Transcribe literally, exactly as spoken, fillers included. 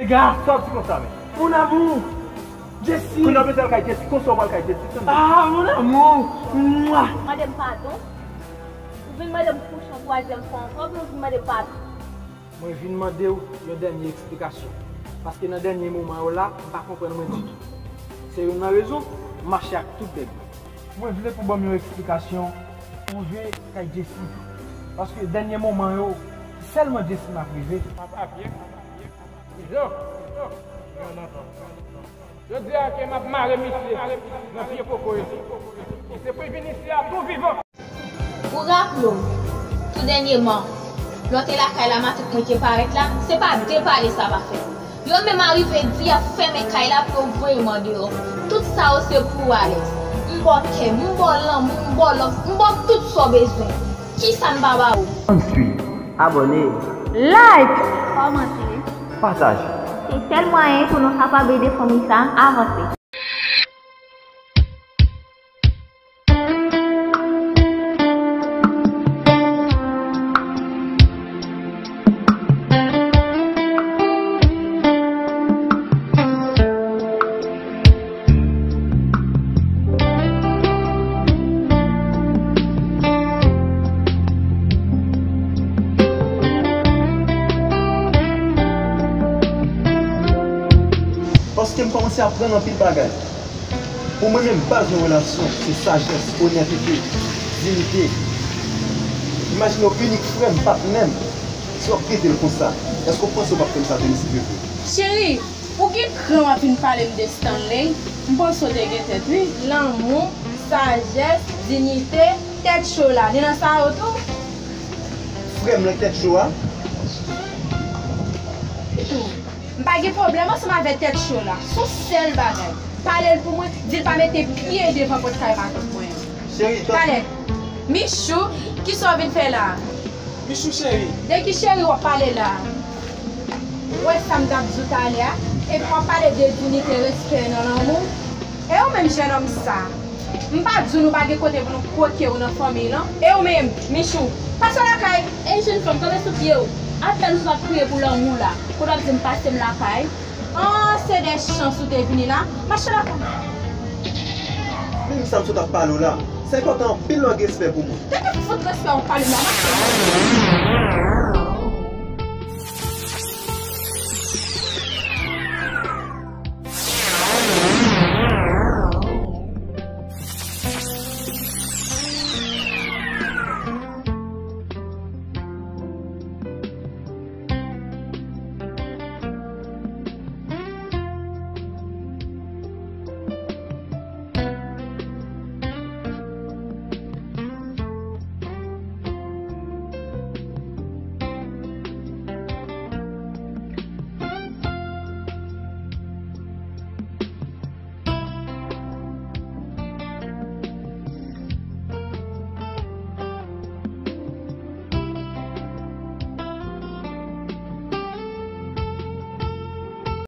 Lega, sa w ap di konsa menm? Mon amour. Jessie. Kounye a w bezwen al kay Jessie, konsa w pral kay Jessie, tande. Ah, mon amour. Mwa. Mande m padon. Ou vin mande m kouche yon twazyèm fwa ankò, oubyen ou vin mande m padon? Mwen vin mande w yon dènye eksplikasyon. Paske nan dènye moman yo la, m pa konprann mwen ditou. Se youn nan rezon m mache ak tout nèg yo. Mwen vle pou ban m yon eksplikasyon. Ou rive kay Jessie. Paske dènye moman yo, se sèlman Jessie m ap rive. Papa byen, papa byen, papa byen. Izo, Izo, pran nan van. Jodi a ke m ap mare misye nan pye koko yo. Misye pou vin isi a tou vivan. Ou raple w, tou dènyèman, lè w te lakay la, matant mwen te parèt la, se pa de pale sa pa fèt. Yo menm arive di y ap fèmen kay la pou yo voye m andeyò. Tout sa yo se pou w alèz. M ba w kè m, m ba w lanmou, m ba w love, m ba w tout sa w bezwen. Kisa m pa ba ou? Konn swiv, abòne, like, kòmante, pataje. Se sèl mwayen pou nou kapab ede fanmi sa a avanse. Paske m kòmanse aprann anpil bagay. Pou mwen menm, baz yon relasyon, se sajès, onètete, diyite. Imajine w inik frè m, patnè m, si w ap trete l konsa, èske w panse w p ap fè l sa demen si Dye vle? Cheri, ou gen kran w ap vin pale m de Stanley? M panse w te gen tèt, wi. Lanmou, sajès, diyite, tèt cho la, li nan sa yo tou? Frè m nan tèt cho a? Tou. M pa gen pwoblèm ansanm avèk tèt cho la. Se yon sèl bagay. Pale l pou mwen, di l pa mete pye devan pòt kay matant mwen an. Cheri, tan- Talè. Michou, kisa w vin fè la a? Michou cheri. De ki cheri w ap pale la a? Ou wè sa m t ap di w talè a? Epi w ap pale de diyite, respè nan lanmou? E ou menm jennonm sa? M pa di w nou pa gen kote pou nou kwoke w nan fanmiy lan? E ou menm, Michou, pase w lakay! Ey, jennfanm, kanpe sou pye w! Apèn ou sot ap kriye pou lanmou la, kote w ap di m pase m lakay? An, se de chans ou te vini la. Mache lakay! Menm sa m sot ap pale w la, sa enpòtan anpil lè w gen respè pou mwen. Tèt ou fout respè w ap pale m la, mache!